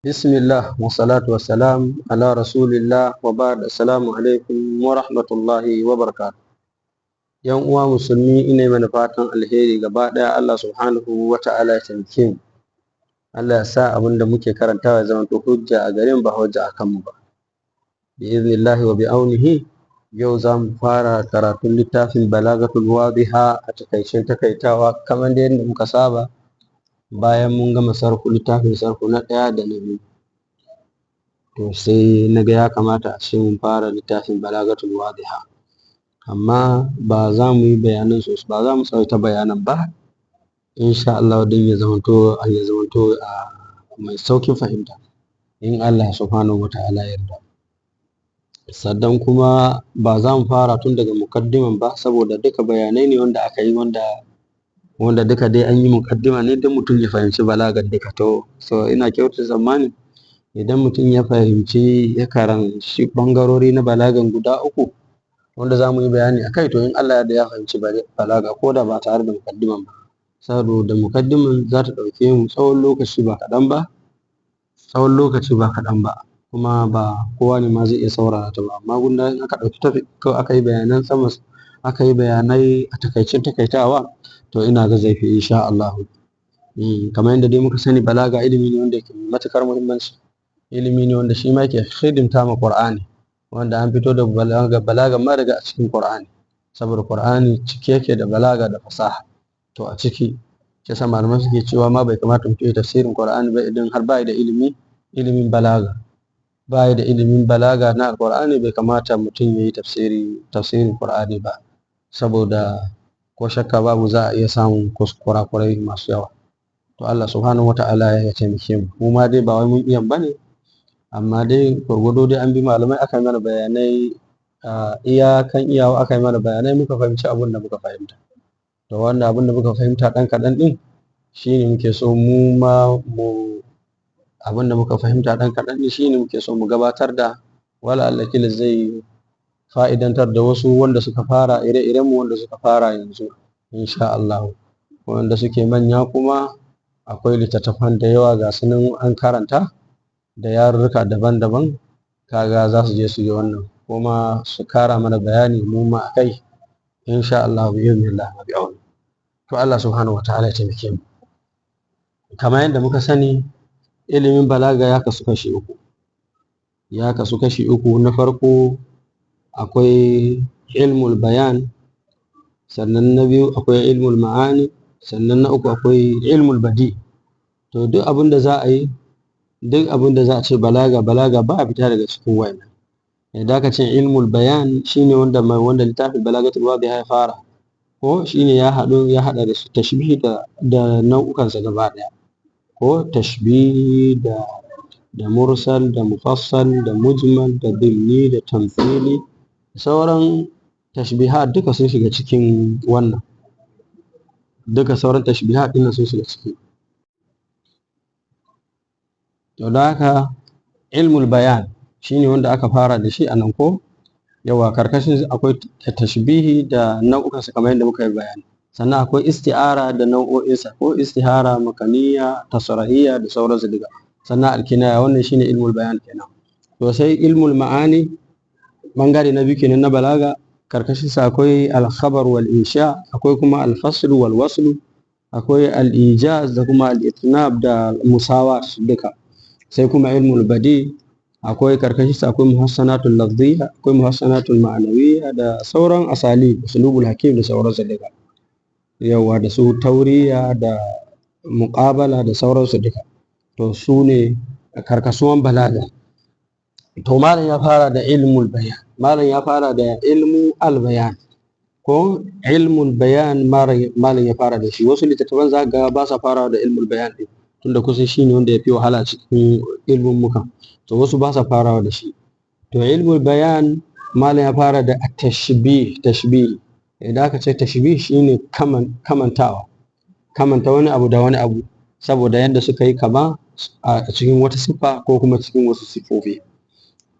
Bismillah wa salatu wa salam ala rasulillah wa ba'd. Assalamu alaikum wa rahmatullahi wa barakatuh. Yan uwa musulmi, ina mana fatan alheri gaba daya. Allah subhanahu wa ta'ala ya taimake mu. Allah ya sa abin da muke karantawa ya zama to hujja a gare mu, ba hujja a kanmu ba. Bi iznillahi wa bi aunihi, yau za mu fara karatun littafin Balagatul Wadiha a takaicen takaitawa, kamar da yadda muka saba, bayan mun gama sarku littafin sarku na ɗaya da na biyu. To sai na ga ya kamata a ce mun fara littafin Balagatul Wadiha, amma ba za mu yi bayanan sosai ba, za mu tsawaita bayanan ba insha Allah, don ya zamanto a mai saukin fahimta in Allah subhanahu wa ta'ala yarda. Sannan kuma ba za mu fara tun daga mukaddiman ba, saboda duka bayanai ne wanda aka yi, wanda duka dai an yi mukaddima ne don mutum ya fahimci balagar duka. To so ina kyautata tsammani idan mutum ya fahimci, ya karanci ɓangarori na balagan guda uku wanda za mu yi bayani a kai, to in Allah ya fahimci balaga ko da ba tare da mukaddiman ba, saboda mukaddiman za ta ɗauke mu tsawon lokaci ba kaɗan ba, tsawon lokaci ba kaɗan ba, kuma ba kowa ne ma zai iya saurara ta ba. Amma gunda in aka ɗauki topic kawai, aka yi bayanan sama, aka yi bayanai a takaicen takaitawa, to ina ga zai fi insha Allah. Kamar yadda dai muka sani, balaga ilimi ne wanda yake matuƙar muhimmanci, ilimi ne wanda shi ma yake hidimta ma Qur'ani, wanda an fito da balaga ma daga a cikin Qur'ani, saboda Qur'ani cike yake da balaga da fasaha. To a ciki shi yasa malamai suke cewa ma bai kamata mutum ya tafsirin Qur'ani ba idan har bai da ilimin balaga. Bai da ilimin balaga na Alqur'ani, bai kamata mutum ya yi tafsirin Qur'ani ba, saboda ko shakka babu za a iya samun kurakurai masu yawa. To Allah subhanahu wata'ala ya taimake mu. Mu ma dai ba wai mun iya bane, amma dai gwargwado dai an bi malamai, aka yi mana bayanai iyakan iyawa, aka yi mana bayanai, muka fahimci abin da muka fahimta. To wannan abin da muka fahimta ɗan kaɗan ɗin shine muke so mu ma mu abin da muka fahimta ɗan kaɗan ɗin shine muke so mu gabatar da wala Allah kila zai fa'idantar da wasu wanda suka fara, ire-iren mu wanda suka fara yanzu insha Allah. Wanda suke manya kuma, akwai littattafan da yawa ga su nan an karanta da yarurruka daban-daban, kaga za su je su yi wannan kuma su kara mana bayani mu ma akai insha Allah, bi iznillah wa bi auni. To Allah subhanahu wataala ya taimake mu. Kamar yadda muka sani, ilimin balaga ya kasu kashi uku, ya kasu kashi uku. Na farko akwai ilmul bayan, sannan na biyu akwai ilmul ma'ani, sannan na uku akwai ilmul badi. To duk abin da za a yi, duk abin da za a ce balaga, balaga ba a fita daga cikin wayannan. Idan aka ce ilmul bayan, shine wanda littafin Balagatul Wadiha ya fara, ko shine ya haɗu, ya haɗa da su tashbihi da nau'ukansa gaba ɗaya, ko tashbihi da mursal da mufassal da mujmal da dimni da tamthili, sauran tashbihat duka sun shiga cikin wannan. Duka sauran tashbihat ɗin sun shiga ciki. To da haka ilmul bayan shine wanda aka fara da shi a nan, ko yawa karkashin akwai tashbihi da nau'ukansa kamar yadda muka yi bayani. Sannan akwai isti'ara da nau'o'insa, ko istihara makaniya, tasrahiyya da sauransu duka, sannan alkinaya. Wannan shine ilmul bayan kenan. To sai ilmul ma'ani, bangare na biyu kenan na balaga. Karkashin sa akwai al-khabar wal insha, akwai kuma al-fasl wal wasl, akwai al-ijaz da kuma al-itnab da musawat duka. Sai kuma ilmul badi, akwai karkashin sa akwai muhassanatul lafziyya, akwai muhassanatul ma'anawiyya da sauran asali, uslubul hakim da sauransu duka, yawa da su tauriya da muqabala da sauransu duka. To su ne karkasuwan balaga. To malam ya fara da ilmul bayan, malam ya fara da ilmu al bayan, ko ilmul bayan malam ya fara da shi. Wasu littattafan za ga ba sa farawa da ilmul bayan din, tunda kusan shi ne wanda ya fi wahala cikin ilmin muka, to wasu ba sa farawa da shi. To ilmul bayan, malam ya fara da tashbih. Tashbih, idan aka ce tashbih, shine kamantawa, kamanta wani abu da wani abu saboda yadda suka yi kama a cikin wata siffa ko kuma cikin wasu siffofi.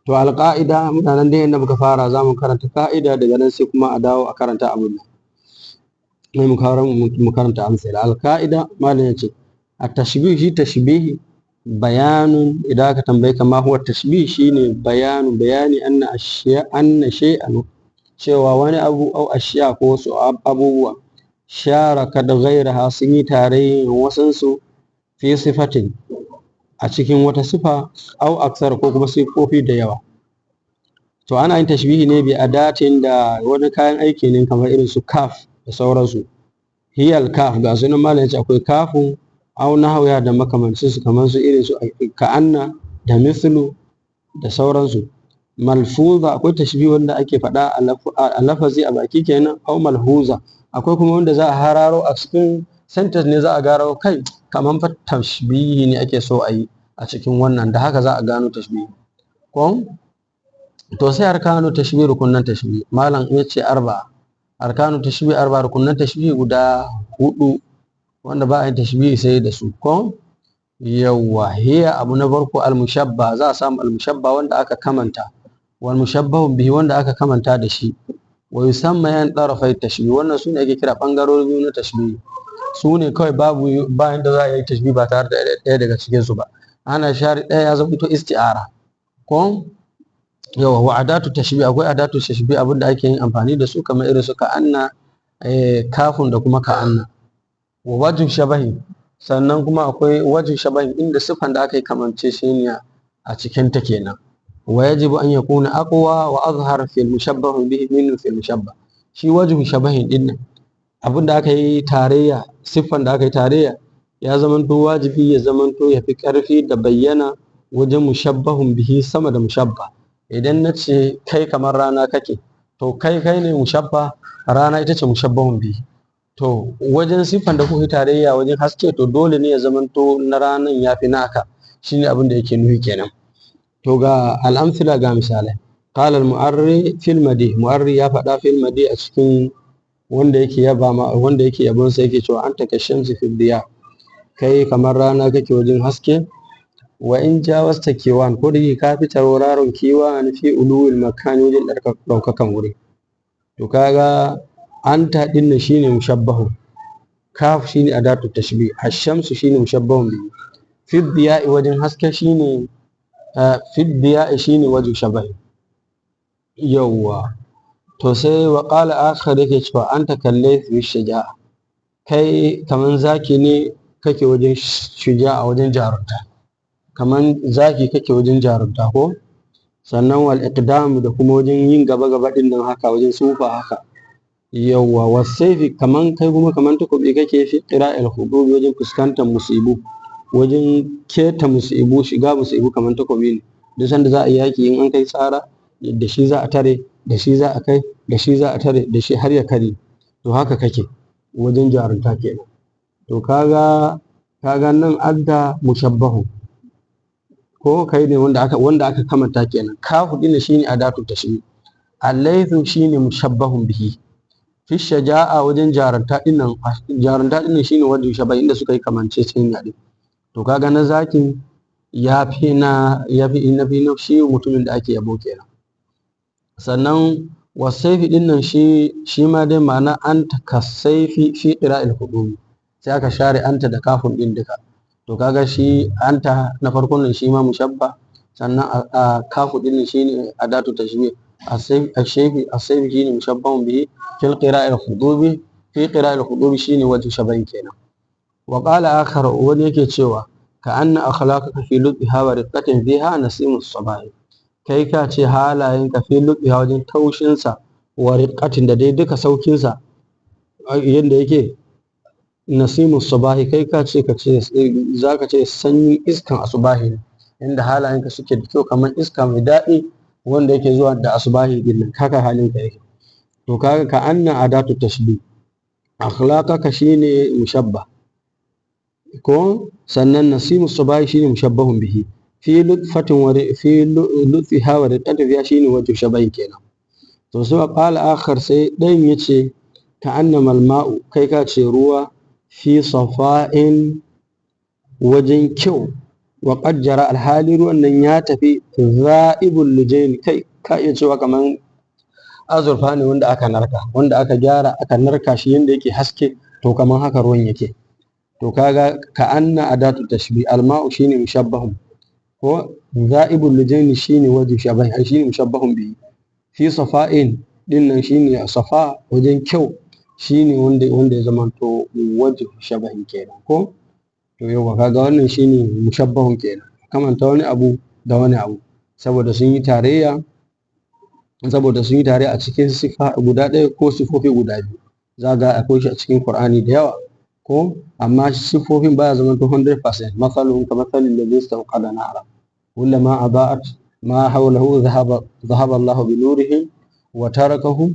To alƙa'ida, muna nan dai inda muka fara, za mu karanta ka'ida, daga nan sai kuma a dawo a karanta abin nan, sai mu karanta amsala. Alƙa'ida, malam ya ce at-tashbih, shi tashbihi Bayanun, idan aka tambaye ka ma huwa tashbih, shine bayanu, bayani anna ashiya, anna shay'an, cewa wani abu, au ashiya, ko wasu abubuwa, sharaka da ghairaha, sun yi tarayyan wasansu, fi sifatin, a cikin wata sifa, au aksar, ko kuma sifofi da yawa. To ana yin tashbihi ne bi adatin, da wani kayan aiki ne kamar irin su kaf da sauransu. Hiyal kaf, ga sunan malam yace akwai kafun, au nahwiha, da makamancin su, kamar su irin su ka'anna da mithlu da sauransu. Malfuza, akwai tashbihi wanda ake faɗa a lafazi, a baki kenan, au malhuza, akwai kuma wanda za a hararo a cikin sentence ne, za a gano kai kamar fa tashbihi ne ake so a yi a cikin wannan, da haka za a gano tashbihi ko. To sai arkanu tashbih, rukunan tashbih. Malam ya ce arba'a, arkanu tashbih arba'a, rukunan tashbih guda hudu wanda ba a yin tashbih sai da su ko. Yawwa, hiya, abu na farko, almushabba, za a samu almushabba, wanda aka kamanta, wal mushabbahu bihi, wanda aka kamanta da shi, wa yusamma yan tarafai tashbih. Wannan sune ake kira bangarori biyu na tashbih, su ne kawai babu bayan da za a yi tashbih ba tare da ɗaya daga cikin su ba. Ana share ɗaya ya zama to isti'ara ko. Yawa, wa adatu tashbih, akwai adatu tashbih, abinda ake yin amfani da su kamar irin su ka'anna, kafun da kuma ka'anna. Wa wajhu shabahi, sannan kuma akwai wajhu shabahi, inda siffan da aka yi kamanceceniya a cikin ta kenan. Wa yajibu an yakuna aqwa wa azhar fi al-mushabbah bihi min fi al-mushabbah. Shi wajhu shabahin din nan, abinda aka yi tarayya, siffan da aka yi tarayya, ya zamanto wajibi ya zamanto ya fi ƙarfi da bayyana wajen mushabbahun bihi sama da mushabba. Idan na ce kai kamar rana kake, to kai kai ne mushabba, rana ita ce mushabbahun bihi. To wajen siffan da kuka yi tarayya wajen haske, to dole ne ya zamanto na ranan ya fi naka. Shine abin da yake nufi kenan. To ga al'amthila, ga misalai. Qala al-mu'arri fil madih, mu'arri ya faɗa, fil madih, a cikin wanda yake yaba ma, wanda yake yabon sa, yake cewa anta kashamsi fi diya, kai kamar rana kake wajen haske. Wa in jawazta kiwan, ko da yake ka fi tauraron kiwan, fi uluwil makani, wajen ɗaukakan wuri. To kaga anta din nan shine mushabbahu, kaf shine adatu tashbih, ash-shamsu shine mushabbahun bihi, fi diya'i, wajen haske, shine fi diya'i, shine wajhu shabahi. Yawwa, to sai wa qala akhar, yake cewa anta kallayth bi shaja'a, kai kaman zaki ne kake wajen shuja'a, wajen jarumta, kaman zaki kake wajen jarumta ko. Sannan wal iqdam, da kuma wajen yin gaba gaba din nan haka, wajen sufa haka. Yawwa, wasaifi, kaman kai kuma kaman takobi kake, fi qira'il hudud, wajen fuskantar musibu, wajen keta musibu, shiga musibu, kaman takobi ne. Duk sanda za a yi yaki, in an kai tsara da shi za a tare, da shi za a kai, da shi za a tare, da shi har ya kare. To haka kake wajen jarumta kenan. To kaga nan adda mushabbahu ko, kai ne wanda aka kamanta kenan. Kafu din shine adatu tashbih, allaythu shine mushabbahun bihi, fi shaja'a, wajen jarumta dinnan, jarumta dinnan shine wajen shabahi, inda suka yi kamanceceniya din. To kaga na zakin ya fi na shi mutumin da ake yabo kenan. Sannan wasaifi din nan, shi ma dai ma'ana anta kasaifi fi qira'il hudumi, sai aka share anta da kafun din duka. To kaga shi anta na farkon nan shi ma mushabba, sannan a kafu din nan shine adatu tashbih, asayfi shine mushabbahun bihi, fil qira'il hudubi, fi qira'il hudubi shine wajhu shabahin kenan. Wa qala akhar, wani yake cewa ka anna akhlaqaka fi lutfiha wa riqqatin fiha nasimus sabahi, kai ka ce halayenka, fi lutfiha, wajen taushinsa, wa riqqatin, da dai duka saukinsa yanda yake, nasimus sabahi, kai ka ce zaka ce sanyin iskan asubahi ne. Inda halayenka suke da kyau kamar iska mai daɗi wanda yake zuwa da asubahi din nan, haka halinka yake. To kaga ka anna adatu tashbih, akhlaqaka shine mushabba ko, sannan nasimu sabahi shine mushabbahun bihi, fi lutfatin wa fi lutfiha wa riqqatin fiha shine wajhu shabahin kenan. To sai qala akhar, sai ɗayan yace ka annamal ma'u, kai ka ce ruwa, fi safa'in, wajen kyau, wa qad jara, alhali ruwan nan ya tafi, za'ibul lujain, kai ka iya cewa kaman azurfa ne wanda aka narka, wanda aka gyara aka narka shi, yanda yake haske, to kaman haka ruwan yake. To kaga ka anna adatu tashbih, alma'u shine mushabbahun, ko za'ibul lujaini shine wajhu shabahi, ai shine mushabbahun bihi. Fi safa'in din nan shine safa wajen kyau, shine wanda ya zamanto wajhu shabahin kenan, ko? To yauwa, kaga wannan shine mushabbahun kenan, kamanta wani abu da wani abu saboda sun yi tarayya, saboda sun yi tarayya a cikin sifa guda ɗaya ko sifofi guda biyu. Za ga akwai shi a cikin Qur'ani da yawa, ko? Amma sifofin baya zama 100%. Mathaluhum kamathalil ladhi istawqada nara kullama adaa'at ma hawlahu dhahaba Allahu bi nurihim wa tarakahum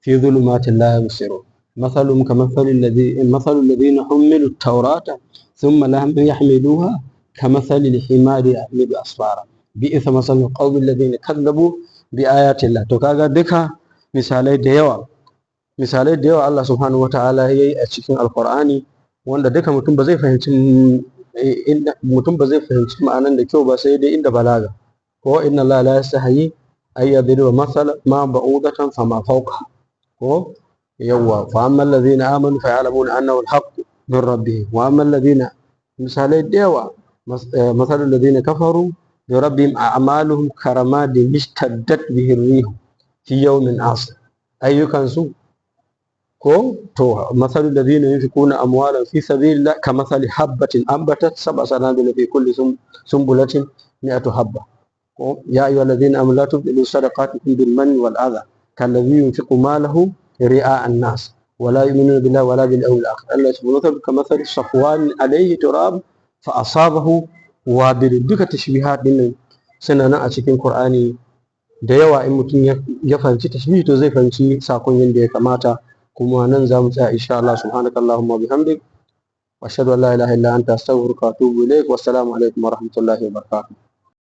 fi dhulumatin la yubsirun. Mathaluhum kamathalil ladhi mathalul ladhina humilu at-taurata thumma lam yahmiluha kamathalil himari yahmilu asfara bi'sa mathalul qawmil ladhina kadzabu bi ayati Allah. To kaga duka misalai da yawa, misalai da yawa Allah subhanahu wata'ala ya yi a cikin Alkur'ani, wanda duka mutum ba zai fahimci ma'anan da kyau ba sai dai inda balaga, ko? Inna Allah la yastahyi ay yadriba mathala ma ba'udatan fama fawqa, ko? Yawwa, fa amma alladhina amanu fa ya'lamuna annahu al-haqq min rabbihim wa amma alladhina, misalai da yawa, mathalul ladhina kafaru bi rabbihim a'maluhum karamadin ishtaddat bihi ar-rih fi yawmin asif, ayyukansu, ko? To mathalul ladhina yunfiquna amwalan fi sabilillah kamathali habbatin anbatat sab'a sanabila fi kulli sumbulatin mi'atu habba, ko? Ya ayyuhal ladhina amanu la tubtilu sadaqatikum bil manni wal adha kalladhi yunfiqu malahu ri'a an-nas wa la yu'minuna billahi wala bil yawmil akhir. Allah ya ce kamathali safwan alayhi turab fa asabahu wabil. Duka tashbihat din suna nan a cikin Qur'ani da yawa. In mutum ya fahimci tashbihi, to zai fahimci sakon yadda ya kamata. Kuma nan za mu tsaya insha Allah. Subhanakallahumma bihamdik, wa ashhadu an la ilaha illa anta, astaghfiruka wa atubu ilaik. Wassalamu alaikum wa rahmatullahi wa barakatuh.